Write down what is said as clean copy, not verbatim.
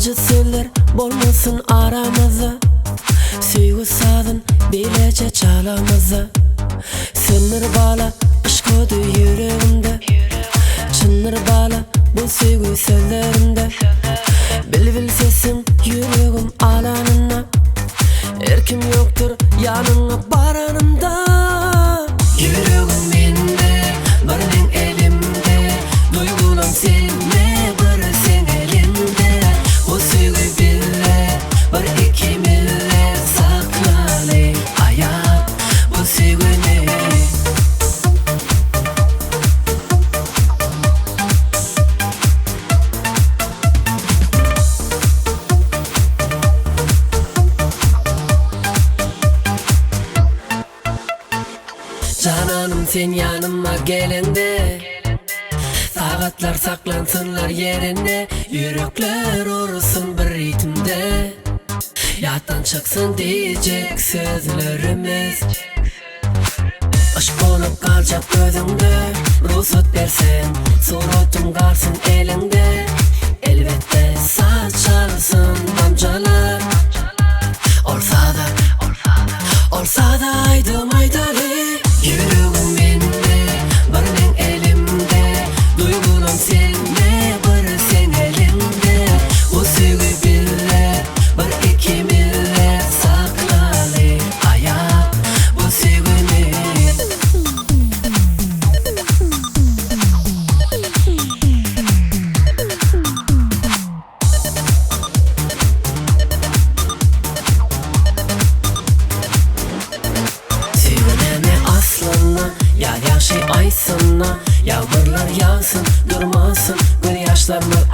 Ajy sözler bolmasyn aramyzda Söýgi sazyn bileje çalamyzda Söndür bala yşk ody ýüregimde Çyndyr bala bu söýgi sözlerimde Bilbil sesin ýüregim alanynda Erkim ýokdur ýanyňa baranymda. Ýüregim mende, bir meň elimde, Duýgulam sende, bir seň eliňde. Bu söýgi bizde, bir ikimizde, Saklaly aýap bu söýgini. Jananym sen ýanyma geleňde Sagatlar saklansynlar ýerinde Ýürekler ursun bir ritmde Ýatdan çyksyn diýjek sözlerimiz Yşk bolup galjak gözüňde Rugsat berseň suratym galsyn eliňde Elbetde saz çalsyn damjalar Ol saza Ol saza aýdym aýdaly Ýüregim mende bir meň elimde Duýgulam sende bir seň eliňde Bu söýgi bizde bir ikimizde Saklaly aýap bu söýgini. Söýgi näme aslynda Ýaz ýagşy aýsynda Ýagmyrlar ýagsyn durmasyn Gözýaşlarymyz.